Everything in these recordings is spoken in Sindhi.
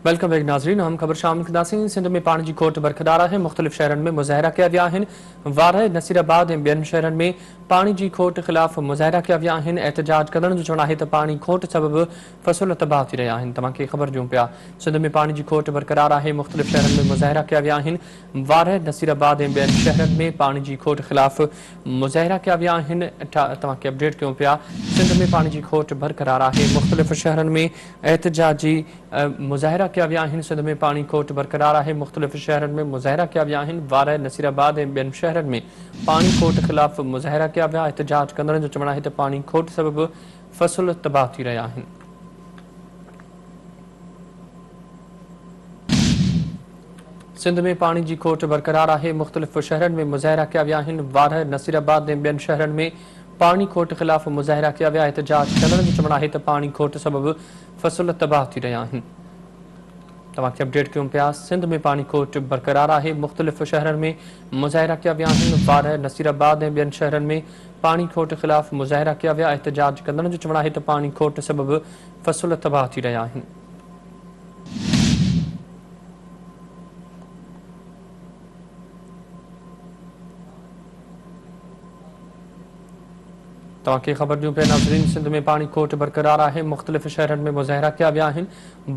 Welcome back ناظرين اهم خبر شامل ڪنداسين سنڌ ۾ پاڻي جي کوٽ برقرار آهي مختلف شهرن ۾ مظاهرا ڪيا ويا آهن وارهه نصير آباد ۽ ٻين شهرن ۾ پاڻي جي کوٽ خلاف مظاهرا ڪيا ويا آهن احتجاج ڪندڙن جو چوڻ آهي ته پاڻي کوٽ سبب فصل تباهه ٿي رهيا آهن توهان کي خبر ڏيون پيا سنڌ ۾ پاڻي جي کوٽ برقرار آهي مختلف شهرن ۾ مظاهرا ڪيا ويا آهن وارهه نصير آباد ۽ ٻين شهرن ۾ پاڻي جي کوٽ خلاف مظاهرا ڪيا ويا آهن توهان کي اپڊيٽ ڪيون پيا سنڌ ۾ پاڻي جي کوٽ برقرار آهي مختلف شهرن ۾ احتجاجي مظاهرا ڪيا ويا آهن سنڌ ۾ پاڻي کوٽ برقرار آهي مختلف شهرن ۾ مظاهرا ڪيا ويا آهن وارهه نصير آباد ۽ ٻين شهرن ۾ پاڻي کوٽ خلاف مظاهرا ڪيا ويا احتجاج ڪندڙن جو چوڻ آهي ته پاڻي کوٽ سبب فصل تباهه ٿي رهيا آهن. سنڌ ۾ پاڻي جي کوٽ برقرار آهي، مختلف شهرن ۾ مظاهرا ڪيا ويا آهن، وارهه، نصير آباد ۽ ٻين شهرن ۾ پاڻي کوٽ خلاف مظاهرا ڪيا ويا، احتجاج ڪندڙن جو چوڻ آهي ته پاڻي کوٽ سبب فصل تباهه ٿي رهيا آهن. توهان کي اپڊيٽ ڪيون پيا سنڌ ۾ پاڻي کوٽ برقرار آهي، مختلف شهرن ۾ مظاهرا ڪيا ويا آهن، وارهه، نصير آباد ۽ ٻين شهرن ۾ پاڻي کوٽ خلاف مظاهرا ڪيا ويا، احتجاج ڪندڙن جو چوڻ آهي ته پاڻي کوٽ سبب فصل تباهه ٿي رهيا آهن. توهان کي خبر ڏيون پيا ناظرين سنڌ ۾ پاڻي کوٽ برقرار آهي مختلف شهرن ۾ مظاهرا ڪيا ويا آهن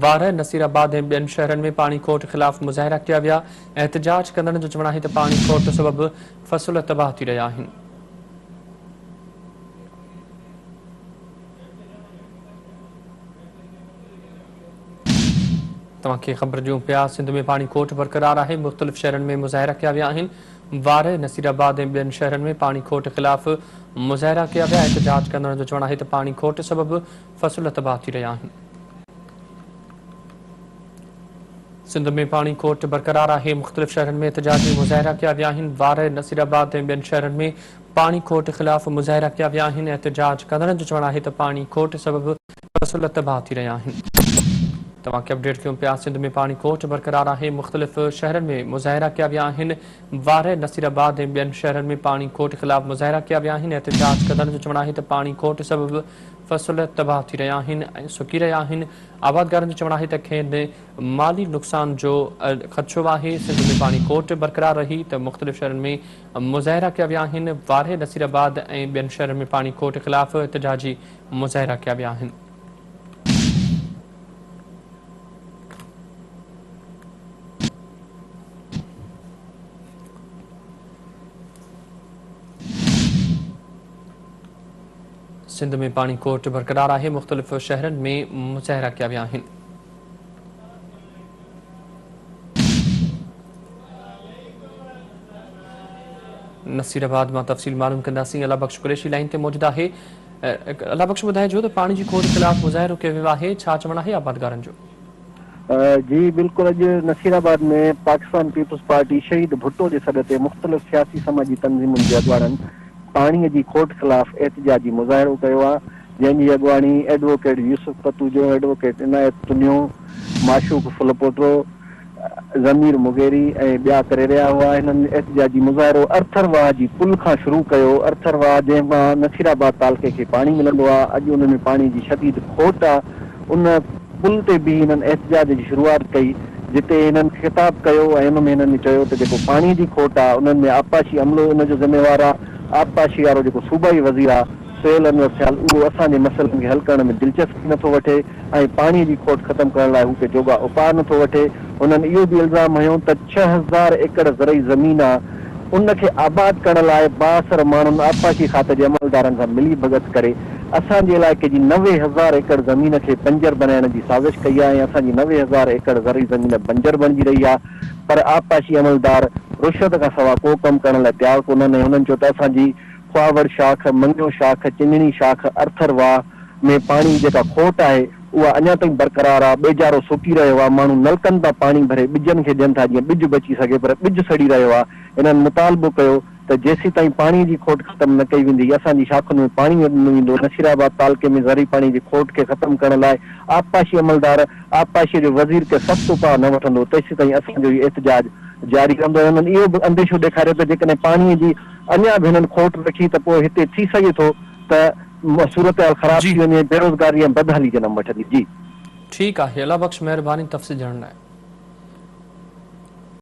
وارهه نصير آباد ۽ ٻين شهرن ۾ پاڻي کوٽ خلاف مظاهرا ڪيا ويا احتجاج ڪندڙن جو چوڻ آهي ته پاڻي کوٽ سبب فصل تباهه ٿي رهيا آهن. توهان کي خبر ڏيون پيا سنڌ ۾ پاڻي کوٽ برقرار آهي مختلف شهرن ۾ مظاهرا ڪيا ويا آهن وارهه نصير آباد ۽ ٻين شهرن ۾ پاڻي کوٽ خلاف مظاهرا ڪيا ويا احتجاج ڪندڙن جو چوڻ آهي ته پاڻي کوٽ سبب فصل تباهه ٿي رهيا آهن. سنڌ ۾ پاڻي کوٽ برقرار آهي مختلف شهرن ۾ احتجاجي مظاهرا ڪيا ويا آهن وارهه نصير آباد ۽ ٻين شهرن ۾ پاڻي کوٽ خلاف مظاهرا ڪيا ويا آهن احتجاج ڪندڙن جو چوڻ آهي ته پاڻي کوٽ سبب فصل تباهه ٿي رهيا آهن. توهان کي اپڊيٽ ڪيون پيا سنڌ ۾ پاڻي کوٽ برقرار آهي مختلف شهرن ۾ مظاهرا ڪيا ويا آهن وارهه نصير آباد ۽ ٻين شهرن ۾ پاڻي کوٽ خلاف مظاهرا ڪيا ويا آهن احتجاج ڪندڙن جو چوڻ آهي ته پاڻي کوٽ سبب فصل تباهه ٿي رهيا آهن ۽ سڪي رهيا آهن آبادگارن جو چوڻ آهي ته کين مالي نقصان جو خدشو آهي سنڌ ۾ پاڻي کوٽ برقرار رهي ته مختلف شهرن ۾ مظاهرا ڪيا ويا آهن، وارهه، نصير آباد ۽ ٻين شهرن ۾ پاڻي کوٽ خلاف احتجاجي مظاهرا ڪيا ويا آهن. سنڌ ۾ پاڻي کوٽ برقرار آهي، مختلف شهرن ۾ مظاهرا ڪيا ويا آهن. نصير آباد مان تفصيل معلوم ڪنداسين الله بخش قريشي لائين تي موجود آهي الله بخش ٻڌائجو ته پاڻي جي کوٽ خلاف مظاهرو ڪيو ويو آهي ڇا چوڻ آهي آبادگارن جو؟ جي بلڪل اڄ نصير آباد ۾ پاڪستان پيپلز پارٽي شهيد ڀٽو جي سڏ تي مختلف سياسي سماجي تنظيمن جي اڳواڻن پاڻي جي کوٽ خلاف احتجاجي مظاهرو ڪيو آهي جنهن جي اڳواڻي ايڊووڪيٽ يوسف پتوجو، ايڊووڪيٽ عنايت تنيو، معشوق ڦلپوٽو، ضمير مغيري ۽ ٻيا ڪري رهيا هئا. هنن احتجاجي مظاهرو ارٿر واهه جي پل کان شروع ڪيو. ارٿر واهه جنهن مان نصير آباد تعلقي کي پاڻي ملندو آهي، اڄ ان ۾ پاڻي جي شديد کوٽ آهي. ان پل تي بيهي هنن احتجاج جي شروعات ڪئي، جتي هنن خطاب ڪيو ۽ ان ۾ هنن چيو ته جيڪو پاڻي جي کوٽ آهي، انهن ۾ آبپاشي عملو ان جو ذميوار آهي، آبپاشي وارو جيڪو صوبائي وزير آهي، سهيل انور سيال اهو اسان جي مسئلن کي حل ڪرڻ ۾ دلچسپي نٿو وٺي ۽ پاڻي جي کوٽ ختم ڪرڻ لاء هو ڪي جوڳا اپاء نٿو وٺي. هنن اهو به الزام هنيو ته 6000 ايڪڙ زرعي زمين آ ان کي آباد ڪرڻ لاء بااثر ماڻهن آبپاشي کاتي جي عملدارن سان ملي ڀڳت ڪري اسان جي علائقي جي 90,000 ايڪڙ زمين کي بنجر بنائڻ جي سازش ڪئي آ ۽ اسان جي 90,000 ايڪڙ زرعي زمين بنجر بڻجي رهي آ پر آبپاشي عملدار رشوت کان سوا ڪو ڪم ڪرڻ لاء تيار ڪونهن ۽ هنن چيو ته اسان جي خواوڙ شاخ، مڱيو شاخ، چنجڻي شاخ، ارٿر واهه ۾ پاڻي جي جيڪا کوٽ آهي، اها اڃا تائين برقرار آهي، ٻيجارو سڪي رهيو آهي، ماڻهو نلڪن تان پاڻي ڀري ٻجن کي ڏين ٿا جيئن ٻج بچي سگهي پر ٻج سڙي رهيو آهي، هنن مطالبو ڪيو ته جيسيتائين پاڻي جي کوٽ ختم نه ڪئي ويندي، اسان جي شاخن ۾ پاڻي نه ڏنو ويندو، نصيرآباد تعلقي ۾ زرعي پاڻي جي کوٽ کي ختم ڪرڻ لاء آبپاشي عملدار آبپاشي جو وزير ڪي سخت اپاء نه وٺندو تيسيتائين اسان جو هي احتجاج جاري رهندو ۽ هنن اهو به انديشو ڏيکاريو ته جيڪڏهن پاڻي جي اڃا به هنن کوٽ رکي ته پوء هتي ٿي سگهي ٿو ته صورتحال خراب ٿي وڃي، بيروزگاري ۽ بدحالي جنم وٺندي. جي. ٺيڪ آهي الله بخش مهرباني تفصيل ڏيڻ لاء.